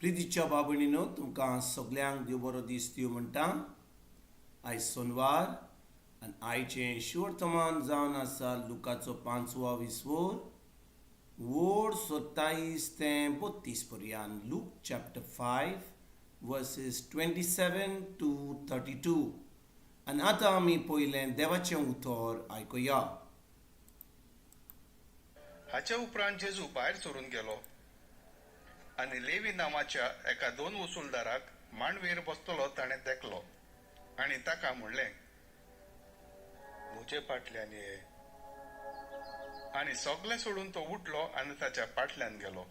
प्रितीच्या बाबणीनो, तुमकां सगल्यांक देव बरो दीस दिवं म्हणटा. आयज सोनवार आनी आयचें शिवर्तमान जावन आसा लुकाचो पांचवो विस्वोर वोड 27 ते 32 पर्यंत, Luke chapter 5 verses 27 to 32. आनी आतां आमी पयलें देवाचें उतर आयकुया. हाचे उपरांत जेजू भायर सरून गेलो आनी लेवी नांवाच्या एका दोन वसुलदाराक मांडवेर बसतलो ताणें देखलो आनी ताका म्हणलें, "म्हजे फाटल्यान ये." आनी सगळें सोडून तो उठलो आनी ताच्या फाटल्यान गेलो.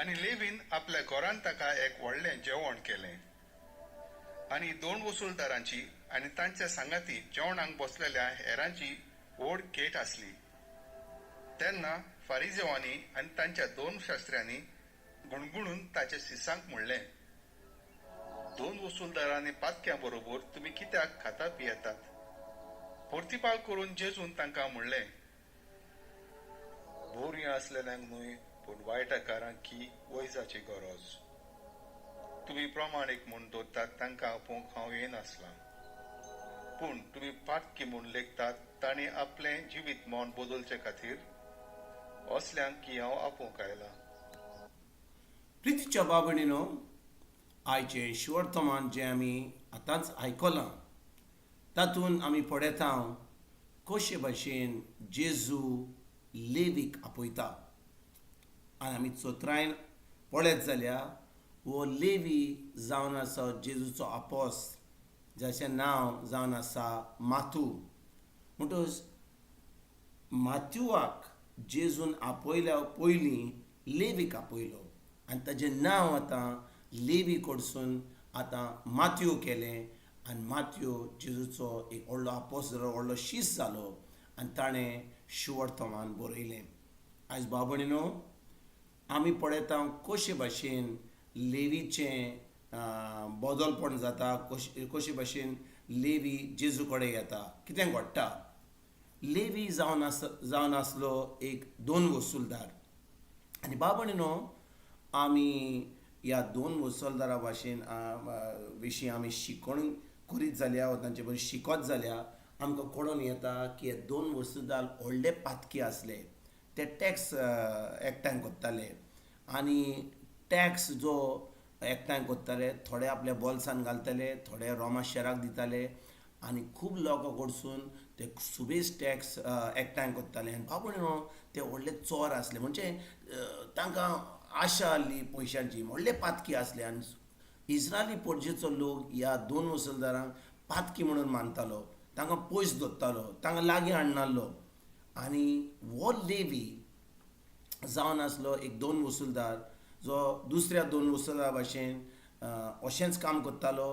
आनी लेवीन आपल्या घरांत ताका एक व्हडलें जेवण केलें आनी दोन वसुलदारांची आनी तांच्या सांगाती जेवणाक बसलेल्या हेरांची व्हड खेट आसली. तेन्ना फारिजेवांनी आनी तांच्या दोन शास्त्र्यांनी गुणगुणून ताच्या शिसांक म्हणलें, "दोन वसुलदारांनी पातक्यां बरोबर तुमी कित्याक खाता पियेतात?" प्रतिपाल करून जेजून तांकां म्हणलें, "बरीं आसलेल्यांक न्हय, पूण वायटकारांक की वैजाची गरज. तुमी प्रमाणीक म्हूण दवरतात तांकां आपोवंक हांव येनासलां, पूण तुमी पातकी म्हूण लेखतात तांणी आपलें जिवीत मन बदलचे खातीर असल्यांक की हांव आपोवंक आयलां." प्रितीच्या बाबणीनो, आयचें शिवर्तमान जें आमी आतांच आयकलां, तातूंत आमी पळयता कशे भाशेन जेजू लेवीक आपयता. आनी आमी चोत्रायन पळयत जाल्यार हो लेवी जावन आसा जेजूचो आपोस, जाचें नांव जावन आसा माथू. म्हणटकच माथ्युआक जेजून आपयल्या पयलीं लेवीक आपयलो आनी ताजें नांव आतां लेवी कडसून आतां माथ्यो केलें. आनी माथ्यो जेजूचो एक व्हडलो आपोस जालो, व्हडलो शीस जालो आनी ताणें शुवर्तमान बरयलें. आयज बाबणीनो, आमी पळयता कशे भाशेन लेवीचें बदलपण जाता, कशे कशे भाशेन लेवी जेजू कडेन येता, कितें घडटा. लेवी जावन आसलो एक दोन वसुलदार. आनी बाबणीनो, आमी ह्या दोन वसुलदारा भाशेन विशीं आमी शिकण करीत जाल्यार वा तांचे बरोबर शिकत जाल्यार आमकां कळोन येता की हे दोन वसुलदार व्हडले पातकी आसले. ते टॅक्स एकठांय करताले आनी टॅक्स जो एकठांय करताले, थोडे आपल्या बोल्सान घालताले, थोडे रोमा शहराक दिताले आनी खूब लोकां कडसून ते सुबेज टॅक्स एकठांय करताले. आनी बाबडो, ते व्हडले चोर आसले, म्हणजे तांकां आशा आसली पयशांची, व्हडले पातकी आसले. आनी इस्रायली पोरजेचो लोक ह्या दोन वसुलदारांक पातकी म्हणून मानतालो, तांकां पयस दवरतालो, तांकां लागीं हाडनासलो. आनी हो लेवी जावन आसलो एक दोन वसुलदार, जो दुसऱ्या दोन वसुलदारा भाशेन अशेंच काम करतालो.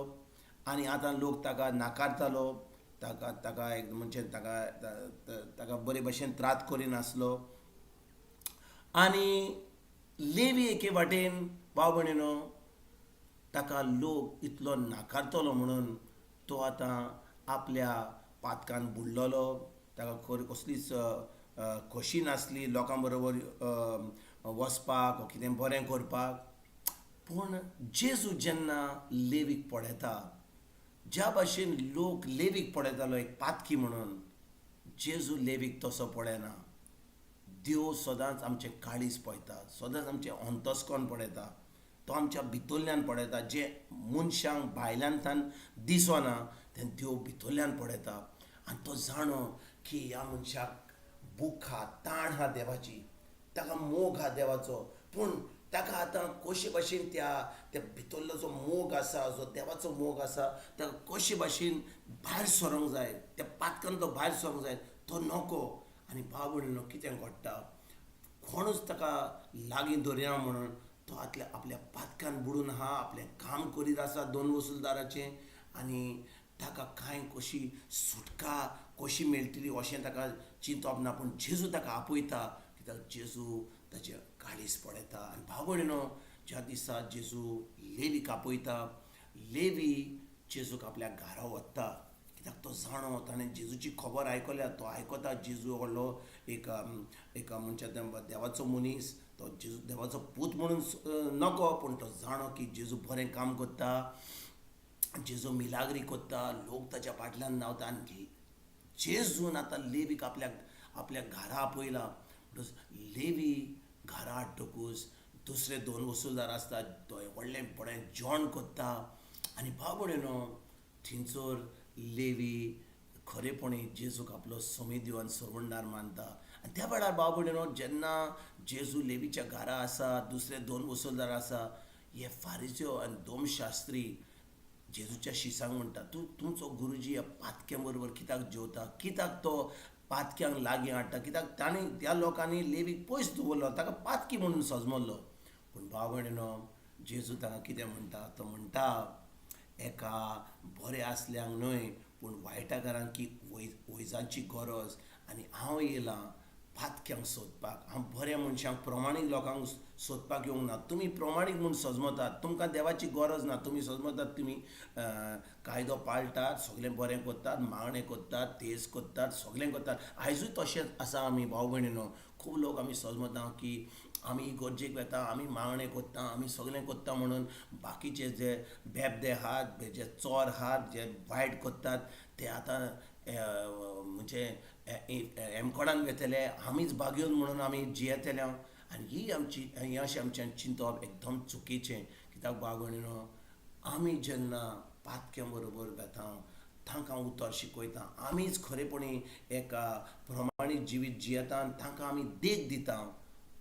आनी आतां लोक ताका नाकारतालो, ताका ताका एक म्हणजे ताका ताका बरे भशेन त्रात करिनासलो. आनी लेवी एके वाटेन, भाव भयणीनो, ताका लोक इतलो नाकारतलो म्हणून तो आतां आपल्या पातकान बुडलेलो. ताका खरी कसलीच खोशी नासली लोकां बरोबर वचपाक वा कितें बरें करपाक. पूण जेजू जेन्ना लेवीक पळयता, ज्या भाशेन लोक लेवीक पळयतालो एक पातकी म्हणून, जेजू लेवीक तसो पळयना. देव सदांच आमचें काळीज पळयता, सदांच आमचें अंतस्करण पळयता. तो आमच्या भितरल्यान पळयता. जें मनशांक भायल्यान दिसना तें देव भितरल्यान पळयता. आनी तो जाणो की ह्या मनशाक भूक आहा, ताण आहा देवाची, ताका मोग आहा देवाचो. पूण ताका आतां कशे भाशेन त्या त्या भितरलो जो मोग आसा, जो देवाचो मोग आसा, ताका कशे भाशेन भायर सरोंक जाय, त्या पातकान तो भायर सरोंक जाय, तो नको. आनी भाव भयणीनो, कितें घडटा, कोणूच ताका लागीं दवरिना म्हणून तो आतल्या आपल्या पातकान बुडून आहा, आपलें काम करीत आसा दोन वसुलदाराचें. आनी ताका कांय कशी सुटका कशी मेळटली अशें ताका चिंतप ना. पूण जेजू ताका आपयता, कित्याक जेजू ताचें काळीज पळयता. आनी भाव भयणीनो, ज्या दिसा जेजू लेवीक आपयता, लेवी जेजूक आपल्या घरा व्हरता, कित्याक तो जाणो, ताणें जेजूची खबर आयकल्या. तो आयकता जेजू व्हडलो एक एक म्हणजे देवाचो मनीस. तो जेजू देवाचो पूत म्हणून नको, पूण तो जाणो की जेजू बरें काम करता, जेजू मिलाग्री करता, लोक ताच्या फाटल्यान धांवता. आनी जेजून आतां लेवीक आपल्या आपल्या घरा आपयला. लेवी घरा हाडटकूच दुसरे दोन वसुलदार आसतात, तो व्हडलें बरें जेवण करता. आनी भाव भयणीनो, थंयसर लेवी खरेपणी जेजूक आपलो समेदिव आनी सरवणदार मानता. आनी त्या वेळार भाव भयणीनो, जेन्ना जेजू लेवीच्या घरा आसा, दुसरे दोन वसुलदार आसा, हे फारिज्यो आनी दोमशास्त्री जेजूच्या शिसांक म्हणटा, तूं तुमचो गुरुजी ह्या पातक्यां बरोबर कित्याक जेवता, कित्याक तो पातक्यांक लागीं हाडटा, कित्याक तांणी त्या लोकांनी लेवीक पयस दवरलो, ताका पातकी म्हणून सजमल्लो. पूण भाव भयणीनो, जेजू तांकां कितें म्हणटा, तो म्हणटा एका बरें आसल्यांक न्हय पूण वायटाकारांक की वैजांची गरज, आनी हांव येयलां पातक्यांक सोदपाक, हांव बऱ्या मनशांक प्रमाणीक लोकांक सोदपाक येवंक ना. तुमी प्रमाणीक म्हूण सजमतात, तुमकां देवाची गरज ना, तुमी सजमतात तुमी कायदो पाळटात, सगळें बरें करतात, मागणें करतात, तेज करतात, सगळें करतात. आयजूय तशेंच आसा आमी भाव भयणीनो, खूब लोक आमी सजमता की आमी इगर्जेक वेता, आमी मागणें करता, आमी सगळें करता म्हणून बाकीचे जे बेबदे आहात, जे चोर आहात, जे वायट करतात ते आतां म्हणजे एमकोडान वेतले, आमीच बागेवन म्हणून आमी जियेतले. आनी ही आमची हें अशें आमच्यान चिंतप एकदम चुकीचें. कित्याक भाव भयणीनो, आमी जेन्ना पातक्यां बरोबर वेता, तांकां उतर शिकयता, आमीच खरेपणी एका प्रमाणीक जिवीत जियेता आनी तांकां आमी देख दिता.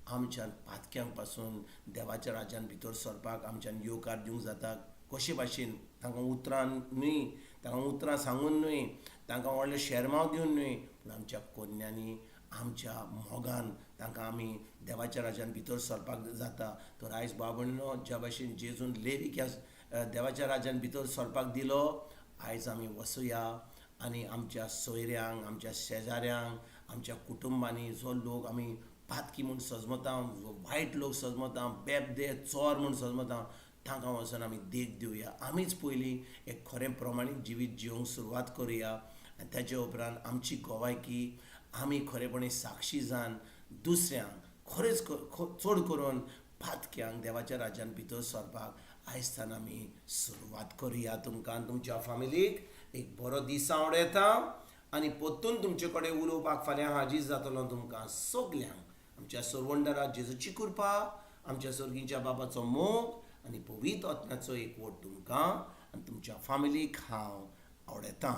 आमच्यान पातक्यां पासून देवाच्या राज्यान भितर सरपाक आमच्यान येवकार दिवंक जाता. कशे भाशेन तांकां उतरान न्हय, तांकां उतरां सांगून न्हय, तांकां व्हडलें शेरमांव दिवन न्हय, पूण आमच्या कोन्यांनी, आमच्या मोगान तांकां आमी देवाच्या राज्यान भितर सरपाक जाता. तर आयज भाव भयणीनो, ज्या भाशेन जेजून लेवीक ह्या देवाच्या राज्यान भितर सरपाक दिलो, आयज आमी वसुया आनी आमच्या सोयऱ्यांक, आमच्या शेजाऱ्यांक, आमच्या कुटुंबांनी जो लोक आमी पातकी म्हूण सजमता, वायट लोक सजमता, बेबदे चोर म्हूण सजमता, तांकां वचून आमी देख दिवया. आमीच पयलीं एक खरें प्रमाणीक जिवीत जिवंक सुरवात करुया आनी ताचे उपरांत आमची गोवायकी आमी खरेपणी साक्षी जावन दुसऱ्यांक खरेंच चड करून पातक्यांक देवाच्या राज्यान भितर सरपाक आयज आमी सुरवात करुया. तुमकां तुमच्या फामिलीक एक बरो दीस आवडयता आनी परतून तुमचे कडेन उलोवपाक फाल्यां हाजीर जातलो. तुमकां सगल्यांक आमच्या सरवंडरा जेजूची कृपा, आमच्या सर्गीच्या बाबाचो मोग आनी पवित्र आत्म्याचो एकवट तुमकां आनी तुमच्या फामिलीक हांव आवडयतां.